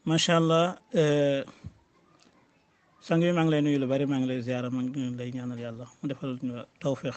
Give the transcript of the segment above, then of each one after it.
macha allah sang bi maa ngi lay nuyu lu bari maa ngi lay ziara maa ngi lay ñaanal yàlla mu defal ñu tawféex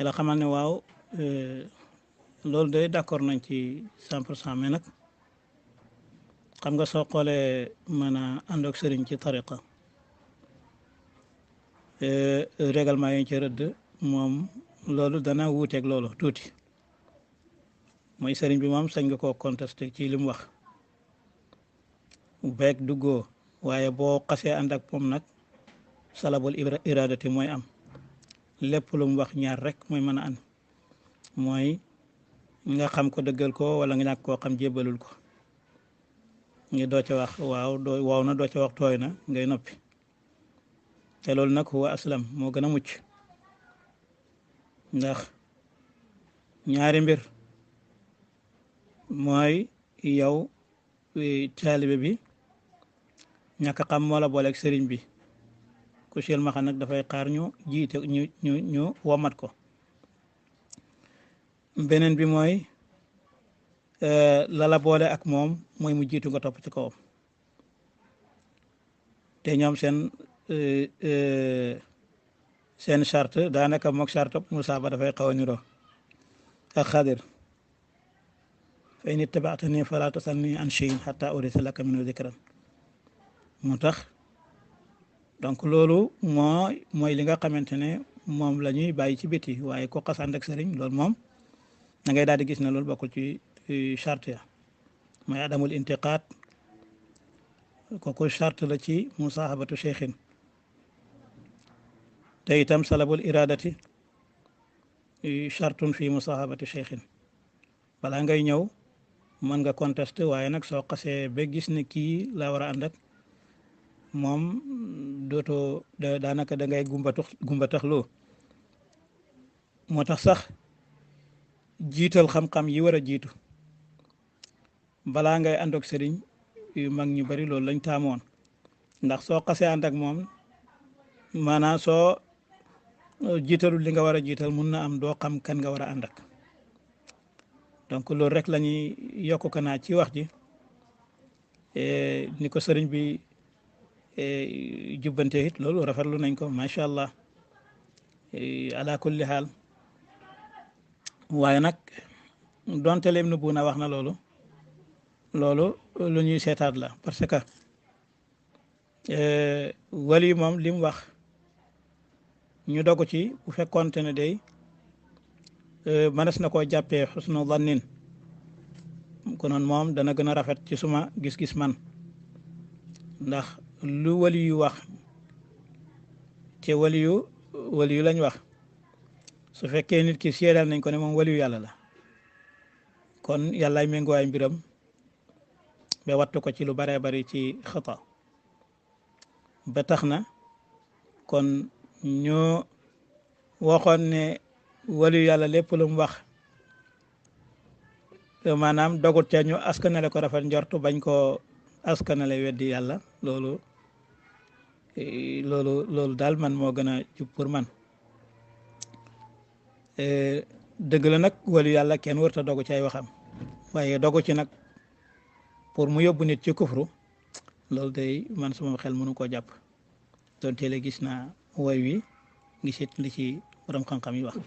la xamal ne waaw loolu de d'accord nañ ci 100% mais nag xam nga soo xoolee mën a ànd ak sëriñ ci tariqa règlement yi ci rëdd moom loolu dana wuuteeg loolu tuuti mooy sëriñ bi moom sañ nga koo contesté ci li mu wax beeg duggoo waaye boo xasee ànd ak moom nag salabul iradati mooy am lépp lu mu wax ñaar rek mooy mën a am mooy nga xam ko dëggal ko wala nga ñàkk koo xam jébbalul ko ngi doo ca wax waaw na doo ca wax tooy na ngay noppi te loolu nag huwa aslam moo gën a mucc ndax ñaari mbir mooy yow taalibe bi ñàkk xam moo la booleeg sëriñ bi ku silmaxa nag dafay xaar ñu jiite ñu womat ko beneen bi mooy lala boole ak moom mooy mu jiitu nga topp ci kawam te ñoom seen charte daanaka mook charte Moussa ba dafay xaw a niroo ak Xadir fa in ittabaatani fala tasalni an cheyin xata urisa laka minhu dikran mu tax donc loolu mooy li nga xamante ne moom la ñuy bàyyi ci biti waaye ko xas ànd ak sëriñ loolu moom da ngay daal di gis ne loolu bokkul ci charte ya mooy adamul intiqaad kooku charte la ci musahabatu cheikhin te itam salabul iradati chartun fi musahabati cheikhin balaa ngay ñëw mën nga contester waaye nag soo xasee ba gis ne kii laa war a ànd ak moom dootoo daanaka da ngay gumba tax loo moo tax sax jiital xam-xam yi war a jiitu balaa ngay ànd ak sëriñ yu mag ñu bari loolu lañ taamoon ndax soo xasee ànd ak moom maanaam soo jiitalul li nga war a jiital mun na am doo xam kan nga war a ànd ak donc loolu rek la ñuy yokk ko naa ci wax ji ni ko sëriñ bi jubbante it loolu rafetlu nañ ko macha allah ala kulli xaal waaye nag donte lim nu buuna wax na loolu lu ñuy seetaat la parce que wali moom li mu wax ñu dogu ci bu fekkoonte ne day mënees na koo jàppee xusnu zannin konoon moom dana gën a rafet ci suma gis-gis man ndax lu wali yu wax ci wali yu lañ wax su fekkee nit ki seedal nañ ko ne moom wali yu yàlla la kon yàllaay méngoo ay mbiram ba wattu ko ci lu baree bari ci xata ba tax na kon ñoo waxoon ne wali yu yàlla lépp lu mu wax maanaam dogut ca ñu askanale ko rafet njortu bañ koo askanale weddi yàlla loolu daal man moo gën a jub pour man dëgg la nag wali yàlla kenn warta dogu ci ay waxam waaye dogu ci nag pour mu yóbbu nit ci kufru loolu day man suma xel mënu koo jàpp doon teele gis naa woy wi gisit li ci borom xam-xam yi wax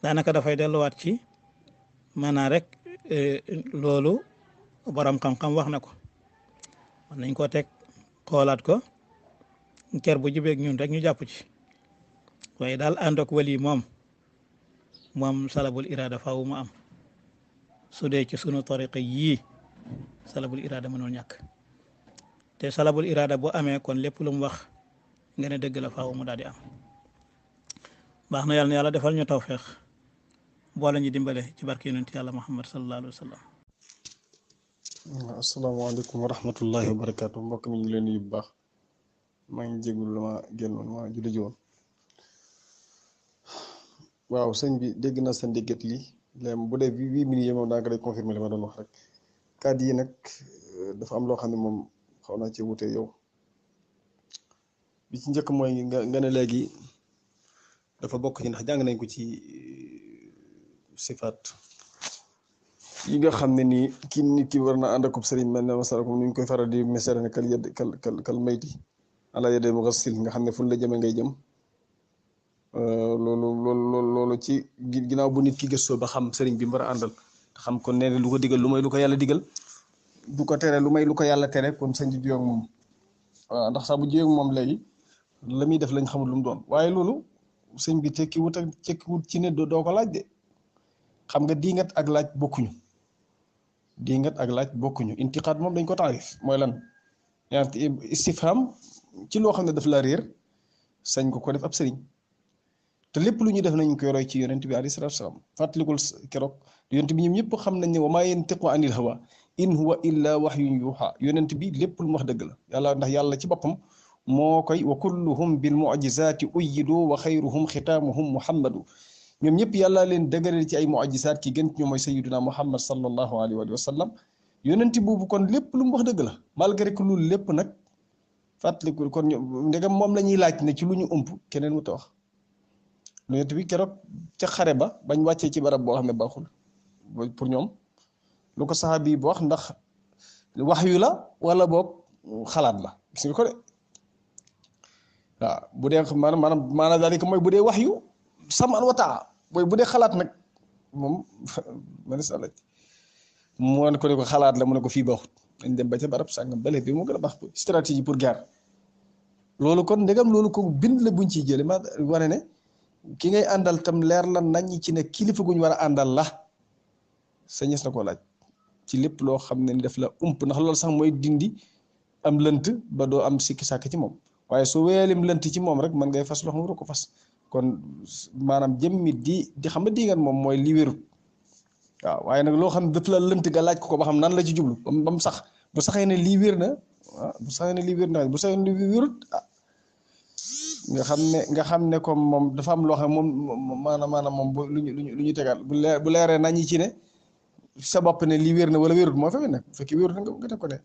daanaka dafay delluwaat ci maanaam rek loolu borom xam-xam wax na ko war nañ koo teg xoolaat ko ker bu jubeeg ñun rek ñu jàpp ci waaye daal ànd ak wali moom salabul irada faaw mu am su dee ci sunu tariqa yii salabul irada mënul ñàkk te salabul irada bu amee kon lépp lu mu wax nga ne dëgg la faaw mu daal di am baax na yàlla na yàlla defal ñu tawfeex boole ñu dimbale ci barke yonent yàlla Muhammad sallallahu alayhi wa sallam. asalaamaaleykum wa rahmatullahi wa barakaatu mbokk mi ngi leen nuyu bu baax maa ngi jégalu la ma génnoon ma julli ji woon waaw sëñ bi dégg na sa ndéggat li léegi bu dee 8 minutes yi moom daanaka day confirmer li ma doon wax rek kàddu yi nag dafa am loo xam ne moom xaw naa ci wute yow bi ci njëkk mooy nga ne léegi dafa bokk ci ndax jàng nañ ko ci sifaat yi nga xam ne nii ki nit ki war na ànd akub sëriñ mel ne masala comme ni ñu koy faral di mesere ne kal yedd kal mayti ala yedde mughassil nga xam ne fu la jëme ngay jëm loolu ci ginnaaw bu nit ki gëstoo ba xam sëriñ bi mu war a àndal te xam kon nee lu ko digal lu may lu ko yàlla digal du ko tere lu may lu ko yàlla tere kon sëñ bi jiyoog moom waaw ndax sax bu jiyoog moom léegi la muy def lañ xamul lu mu doon waaye loolu sëñ bi tekkiwut ci ne doo ko laaj de xam nga diingat ak laaj bokkuñu diingat ak laaj bokkuñu intiqaad moom dañ ko taarif mooy lan yaa istifham ci loo xam ne daf la réer sañ ko def ab sëriñ te lépp lu ñu def nañ koy roy ci yonent bi alayhi salaatu wasalaam fàttalikul keroog yonent bi ñoom ñëpp xam nañ ne wa maa yantiqu anil hawa in huwa illa wahyun yuha yonent bi lépp lu mu wax dëgg la yàlla ndax yàlla ci boppam moo koy wa kulluhum bil mu'jizaati uyyidu wa xayruhum xitaamuhum muhammadu ñoom ñëpp yàlla leen dëgëral ci ay mu'jizaat ki gën ci ñoom mooy sayyiduna muhammad sallallahu alayhi wa sallam yonent boobu kon lépp lu mu wax dëgg la malgré que loolu lépp nag fàttalikul kon ndegam moom la ñuy laaj ne ci lu ñu ëmp keneen mu ta wax yonent bi keroog ca xare ba bañ wàccee ci barab boo xam ne baaxul pour ñoom lu ko saxaabi bi wax ndax wax yu la wala boog xalaat la gis nga ko de waaw bu dee maanaam daal mooy bu dee wax yu saman wa taa booy bu dee xalaat nag moom man sa laaj mu ne ko xalaat la mu ne ko fii baaxut dañ dem ba ca barab sàngam bale bi moo gën a baax stratégie pour guerre loolu kon ndegam loolu ko bind la buñ ciy jële ma wane ne ki ngay àndal tam leer la nañ ci ne kilifa guñ war a àndal la sañes na koo laaj ci lépp loo xam ne ni daf la ump ndax loolu sax mooy dindi am lënt ba doo am sikki sàkk ci moom waaye su weelim lënt ci moom rek man ngay fas loo xam ne ko fas kon maanaam jëmmi di xam nga diingat moom mooy li wérut waaw waaye nag loo xam ne daf la lënt ga laaj ko ba xam nan la ci jublu ba mu sax bu saxee ne lii wér na bu saxee ne lii wér na bu saxee ne lii wérut nga xam ne comme moom dafa am loo xam ne moom maanaam moom lu ñu tegal bu leeree nañi ci ne sa bopp ne lii wér na wala wérut moo fekk nag bu fekkee wérut na nga teg ko ne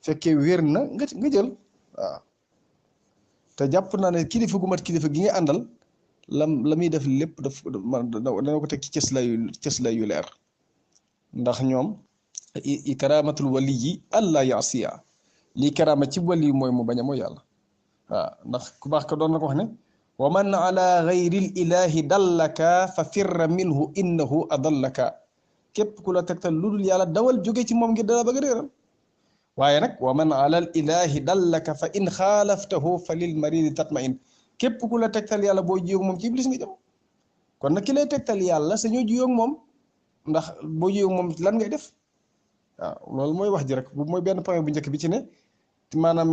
fekkee wér na nga jël waaw te jàpp naa ne kilifa gu mat kilifa gi nga àndal la muy def lépp dana ko teg ci cëslay yu leer ndax ñoom karamatul wali yi allah yaasiya lii karama ci wali mooy mu bañ a mooy yàlla waaw ndax ku baax ka doon na ko wax ne wa man ala gayril ilahi dallaka fa firra minhu innahu adallaka képp ku la tegtal lu dul yàlla dawal jóge ci moom ngir dala bëgg réeral waaye nag wa man ala al ilahi dallaka fa in xaalaftahu fa lil maridi tatmain képp ku la tegtal yàlla boo jiyoog moom ci iblis nga jëm kon nag ki lay tegtal yàlla sa ñoo jiyoog moom ndax boo jiyoog moom lan ngay def waaw loolu mooy wax ji rek bu mooy benn point bu njëkk bi ci ne maanaam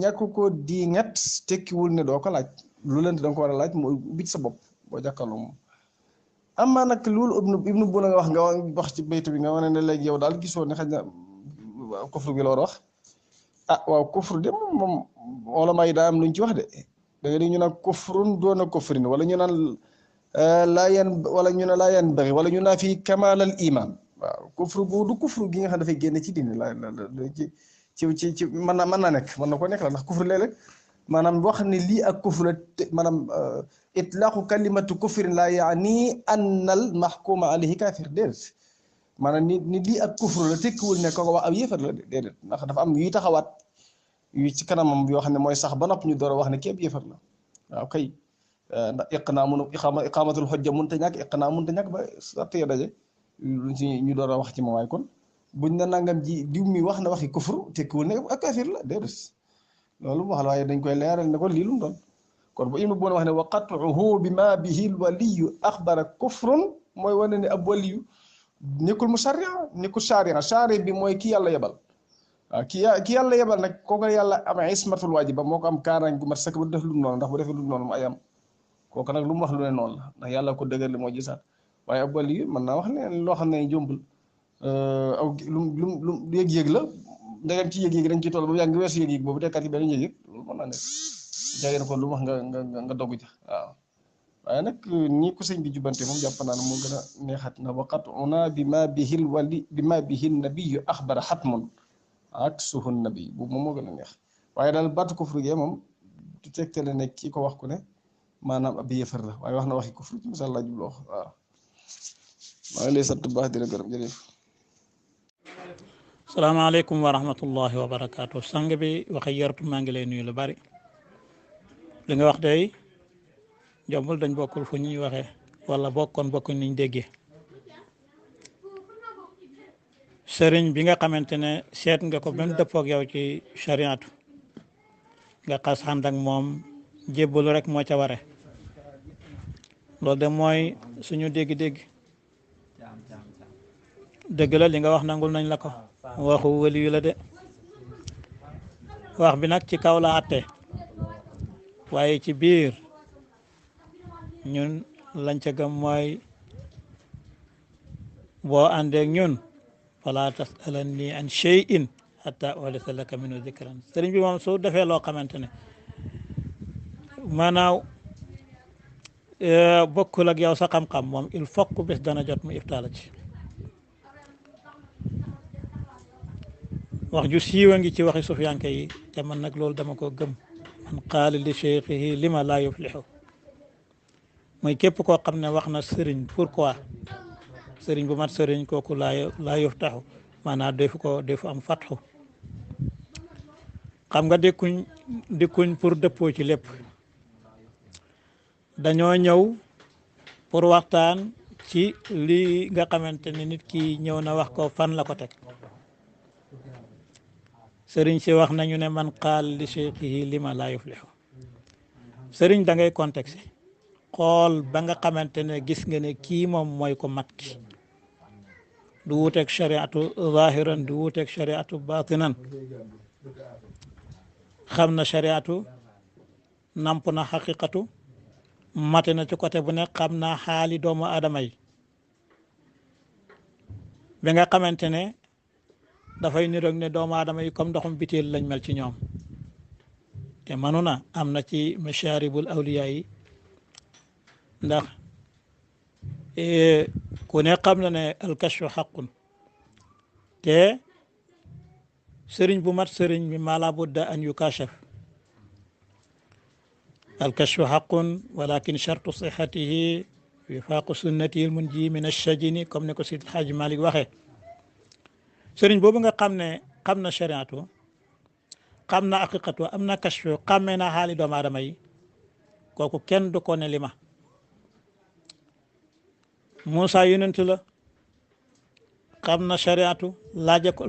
ñàkk ko di nget tekkiwul ne doo ko laaj lu leen da nga ko war a laaj mooy ubbi sa bopp boo jàkkaarloo moom amma nag loolu ibnu bu na nga wax ci baytu bi nga wane ne léegi yow daal gisoo ne xaj na kufru gi la war a wax waaw kufru de moom ulama yi daa am luñ ci wax de da nga di ñu naan kufrun doona kufrin wala ñu naan wala ñu ne laa yan bëri wala ñu naa fii kamalal iman waaw kufru bu du kufru gi nga xam dafay génne ci diine ci mën naa nekk mën na ko nekk la ndax kufru léeg-léeg maanaam boo xam ne lii ak kufru la maanaam itlaqu kalimatu kufrin la yaani annal mahkuma alayhi kafir déedéet maanaam ni lii ak kufru la tekkiwul ne ko wax ab yéefar la déedéet ndax dafa am yuy taxawaat yu ci kanamam yoo xam ne mooy sax ba nopp ñu door a wax ne képp yéefar la waaw kay ndax iqamatul hujja mënta ñàkk iqnaa mënta ñàkk ba sart ya daje ñu door a wax ci moom waaye kon buñ na nangam ji diw mi wax na waxi kufru tekkiwul ne ak kafir la déedéet loolu wax la waaye dañ koy leeral ne kon lii lu mu doon kon bu ibnu boon wax ne wa qat'uhu bima bihi al waliyu axbara kufrun mooy wane ne ab waliyu nekkul mu sharia bi mooy ki yàlla yebal waaw ki yàlla yebal nag kooku yàlla am ismatul waajiba moo ko am kaaraange gu mat sëkk ba def lu noonu ndax bu defee lu noonu mu ayam kooku nag lu mu wax lu ne noonu la ndax yàlla ko dëgër li moo gisaat waaye ab waliyu mën naa wax ne loo xam ne jombul aw lu yëg-yëg la ndegam ci yëg-yëg dañ ci toll bu yàgg weesu yëg-yëg boobu tekkat yi benn yëg-yëg loolu mën naa nekk jage na ko lu wax nga dogg ja waaw waaye nag nii ko sëñ bi jubante moom jàpp naa ne moo gën a neexat na waqat una bi ma bihi nabiyu axbara xatmun ak suhun nabi boobu moom moo gën a neex waaye daal baatu kufru gee moom du tegtale ne kii ko wax ku ne maanaam ab yëfar la waaye wax na waxi kufru ci misaal laa jubloo wax waaw maa ngi lay sant bu baax di la gërëm jërëjëf salaamaaleykum wa rahmatullahi wa barakaatu sang bi waxe yartu maa ngi lay nuyu lu bari li nga wax day jombul dañ bokkul fu ñuy waxee wala bokkoon bokkuñ niñ déggee sëriñ bi nga xamante ne seet nga ko même dëppoog yow ci chariatu nga xas ànd ak moom jébbalu rek moo ca ware loolu de mooy suñu dégg-dégg dëgg la li nga wax nangul nañ la ko waxu waliyu la de wax bi nag ci kaw la atte waaye ci biir ñun lañ ca gëm mooy boo àndeek ñun fala tasalanni an shay'in hatta uhdisa laka minhu zikran sëriñ bi moom su defee loo xamante ne maanaaw bokkul ak yow sa xam-xam moom il faut que bés dana jot mu iftaala ci wax ju siiwa ngi ci waxi sufiyanke yi te man nag loolu dama ko gëm man qaala li cheikhihi lima laa yuflixu mooy képp koo xam ne wax na sëriñ pourquoi sëriñ bu mat sëriñ kooku laa yuftaxu maanaam defu am fatxu xam nga dikkuñ pour dëppoo ci lépp dañoo ñëw pour waxtaan ci li nga xamante ne nit ki ñëw na wax ko fan la ko teg sëriñ si wax nañu ne man qaal li cheikhihi lima laa yuflixu sëriñ da ngay contexte xool ba nga xamante ne gis nga ne kii moom mooy ko mat ki du wuuteeg shariatu zahiran du wuuteeg shariatu batinan xam na shariatu namp na xaqiqatu mate na ci côté bu ne xam na xaali doomu aadama yi bi nga xamante ne dafay niroog ne doomu aadama yi comme ndoxum biteel lañ mel ci ñoom te manu na am na ci masharibul awliya yi ndax ku ne xam na ne alkashfu xaqun te sëriñ bu mat sëriñ bi ma la budda an yukashaf alkashfu xaqun walakin chartu sixatihi wifaaqu sunnati lmunji min alshajini comme ne ko Seydi El Hadji Malick waxee sëriñ boobu nga xam ne xam na shariatu xam na aqiqatu am na kashfu xàmmee na xaali doomu aadama yi kooku kenn du ko ne lima Moussa yonent la xam na shariatu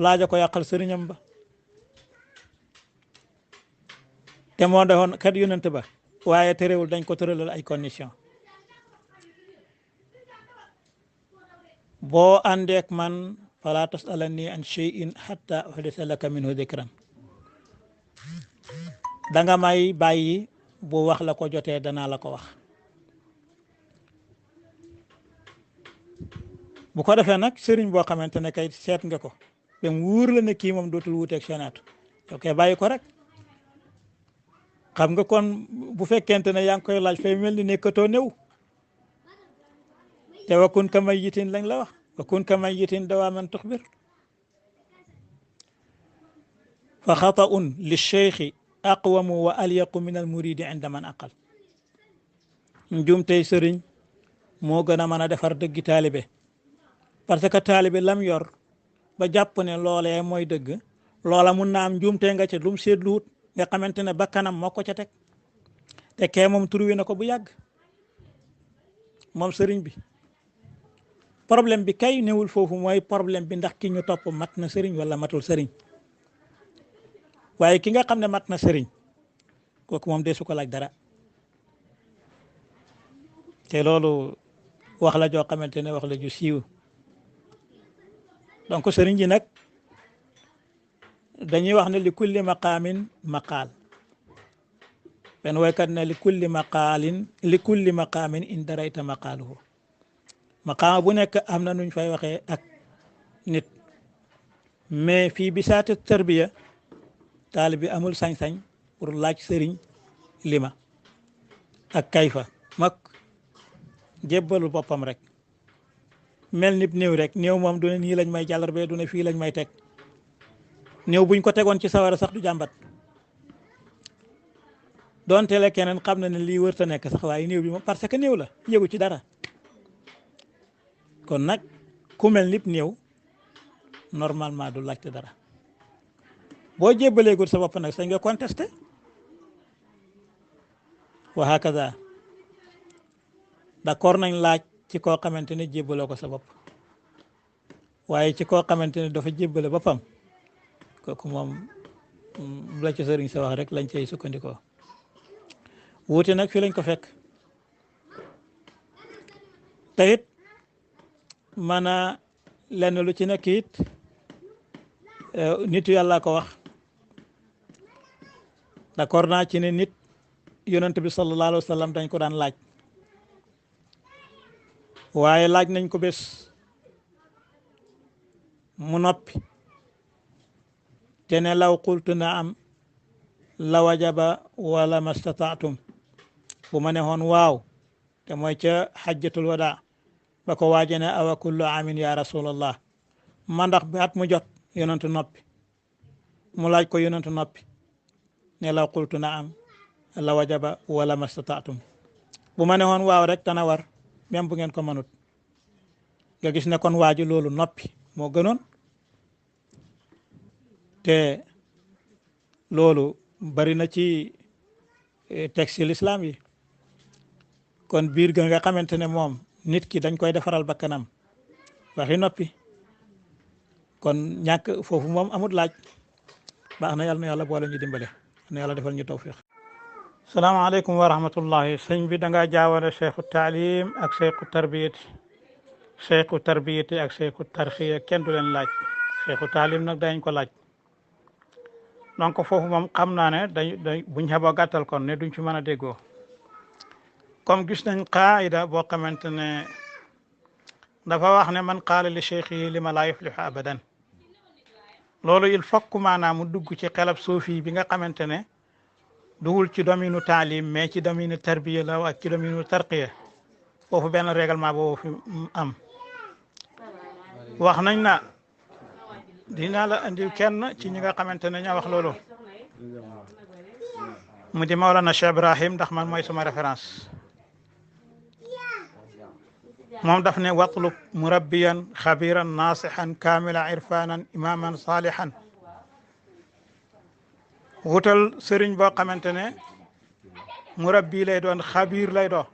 laaja ko yàqal sëriñam ba te moo defoon kat yonent ba waaye terewul dañ ko tëralal ay condition boo àndeek man fala tasalanni an shay'in hatta uhdisa laka minhu dhikran danga may bàyyi bu wax la ko jotee danaa la ko wax bu ko defee nag sëriñ boo xamante ne kay seet nga ko ba mu wóor la ne kii moom dootul wuuteeg shariatu ok bàyyi ko rek xam nga kon bu fekkente ne yaa ngi koy laaj fay mel ni nekkatoo néew te wakun ka mayyitin lañ la wax wakun ka mayyitin dawaaman tuxbir fa xataun li cheikhi aqwamu wa alyaqu min al muridi inda man aqal njumtey sëriñ moo gën a mën a defar dëggi taalibe parce que taalibe lam yor ba jàpp ne loolee mooy dëgg loola mun na am njumte nga ca lum seetluwut nga xamante ne bakkanam moo ko ca teg te kee moom trouvé na ko bu yàgg moom sëriñ bi problème bi kay newul foofu mooy problème bi ndax ki ñu topp mat na sëriñ wala matul sëriñ waaye ki nga xam ne mat na sëriñ kooku moom deesu ko laaj dara te loolu wax la joo xamante ne wax la ju siiw donc sëriñ ji nag dañuy wax ne li kulli maqaamin maqaal benn waykat ne li kulli maqaamin in darayta maqaaluhu maqaama bu nekk am na nuñ fay waxee ak nit mais fii bi saate tarbiya taali bi amul sañ-sañ pour laaj sëriñ lima ak kayfa mag jébbalu boppam rek mel nit néew rek néew moom du ne nii lañ may jàllarbe du ne fii lañ may teg néew buñ ko tegoon ci sawara sax du jàmbat doonte la keneen xam na ne lii wërta nekk sax waaye néew bi moom parce que néew la yëgu ci dara kon nag ku mel nit néew normalement du laajte dara boo jébbaleegul sa bopp nag sañ nga contesté wa hakaza d'accord nañ laaj ci koo xamante ne jébbaloo ko sa bopp waaye ci koo xamante ne dafa jébbale boppam kooku moom la ci sëriñ sa wax rek lañ cay sukkandikoo wuute nag fii lañ ko fekk te it man a lenn lu ci nekk it nitu yàlla ko wax d'accord naa ci ne nit yonent bi sallallahu alayhi wa sallam dañ ko daan laaj waaye laaj nañ ko bés mu noppi te ne law qultu naam la wajaba wala mastataatum bu ma ne xoon waaw te mooy ca xajjatul wada ba ko waaje ne awa kullu amin ya rasulallah ma ndax bi at mu jot yonentu noppi mu laaj ko yonentu noppi ne law qultu naam la wajaba wala mastataatum bu ma ne xoon waaw rek dana war même bu ngeen ko mënut nga gis ne kon waaju loolu noppi moo gënoon te loolu bari na ci texte l'islam yi kon biir ga nga xamante ne moom nit ki dañ koy defaral bakkanam waxi noppi kon ñàkk foofu moom amut laaj baax na yàlla na yàlla boole ñu dimbale na yàlla defal ñu tawfiq salaamaaleykum wa rahmatullahi sëñ bi da ngaa jaawale cheikhu taalim ak cheikhu tarbiyati ak cheikhu tarxiya kenn du leen laaj cheikhu taalim nag dañ ko laaj donc foofu moom xam naa ne dañ buñ xeboo gàttal kon ne duñ fi mën a déggoo comme gis nañ qaida boo xamante ne dafa wax ne man qaala li cheikh yi li ma laa yuflihu abadan loolu il faut que maanaam mu dugg ci xelab suufi bi nga xamante ne dugul ci domaine taalim mais ci domaine tarbiya la ak ci domaine tarqiya foofu benn règlement boobu fi am wax nañ na dinaa la andil kenn ci ñi nga xamante ne ñoo wax loolu mu di Mawlana Cheikh Ibrahim ndax man mooy suma référence moom daf ne watlub murabbiyan xabiran nasihan kamila irfanan imaman salihan wutal sëriñ boo xamante ne murabbi lay doon xabir lay doo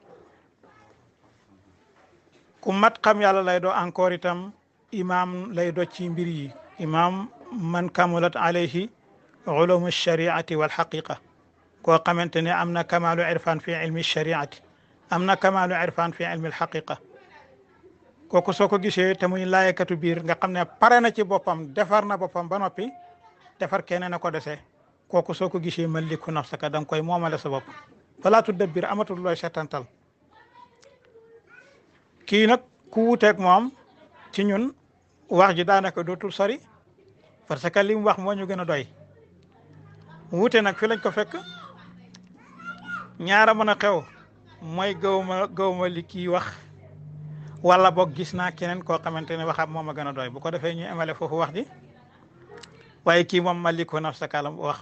ku mat xam yàlla lay doo encore itam imam lay do ci mbir yi imam man kamulat alayhi ulum shariati wal haqiqa koo xamante ne am na kamalu irfan fi ilmi shariati am na kamalu irfan fi ilmi haqiqa kooku soo ko gisee te muy laayekatu biir nga xam ne pare na ci boppam defar na boppam ba noppi defar keneen a ko dese kooku soo ko gisee maliku nafsaka da nga koy moomale sa bopp falaa tudabbir amatul looy setantal kii nag ku wuuteeg moom ci ñun wax ji daanaka dootul sori parce que li mu wax moo ñu gën a doy wuute nag fi lañ ko fekk ñaara mën a xew mooy gawma li kii wax wala boog gis naa keneen koo xamante ne waxam moom a gën a doy bu ko defee ñu emale foofu wax ji waaye kii moom maliku nafsaka la wax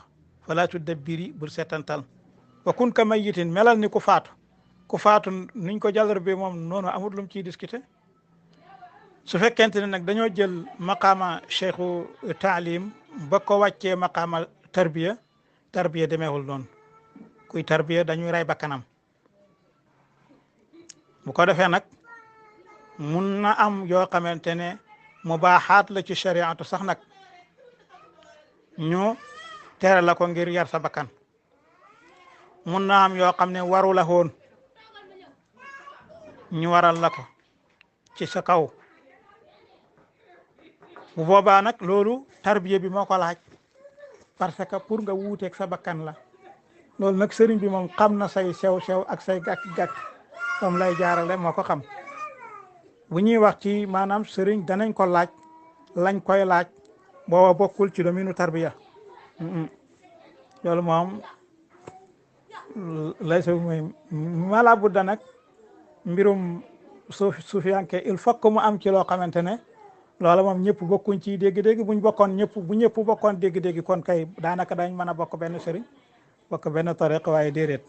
falaa tudabbiri bul setantal wa kun ka mayitin melal ni ku faatu niñ ko jàllar bi moom noonu amul lum ciy discuter su fekkente ne nag dañoo jël maqaama cheikhu taalim ba ko wàccee maqaama tarbiya demeewul noonu kuy tarbiya dañuy rey bakkanam bu ko defee nag mun na am yoo xamante ne mubaaxaat la ci shariatu sax nag ñu tere la ko ngir yar sa bakkan mun na am yoo xam ne waru la woon ñu waral la ko ci sa kaw bu boobaa nag loolu tarbiya bi moo ko laaj parce que pour nga wuuteeg sa bakkan la loolu nag sëriñ bi moom xam na say sew-sew ak say gàkk-gàkk fam lay jaarale moo ko xam bu ñuy wax ci maanaam sëriñ danañ ko laaj lañ koy laaj booba bokkul ci domaine tarbiya loolu moom lay sa mooy mala budda nag mbirum suufiyanke il faut que mu am ci loo xamante ne loola moom ñëpp bokkuñ ci dégg-dégg bu ñëpp bokkoon dégg-dégg kon kay daanaka dañ mën a bokk benn sëriñ bokk benn tariq waaye déedéet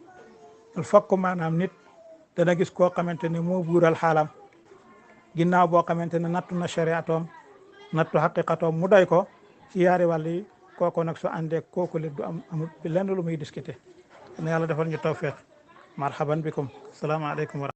il faut que maanaam nit dana gis koo xamante ne moo buural xaalam ginnaaw boo xamante ne nattu na shariatoom nattu xaqiqatoom mu doy ko ci yaari wàll yi kooku nag su àndee kooku le du am amul lenn lu muy discuter na yàlla defal ñu tawfiq marhaban bikum salaamaaleykum wa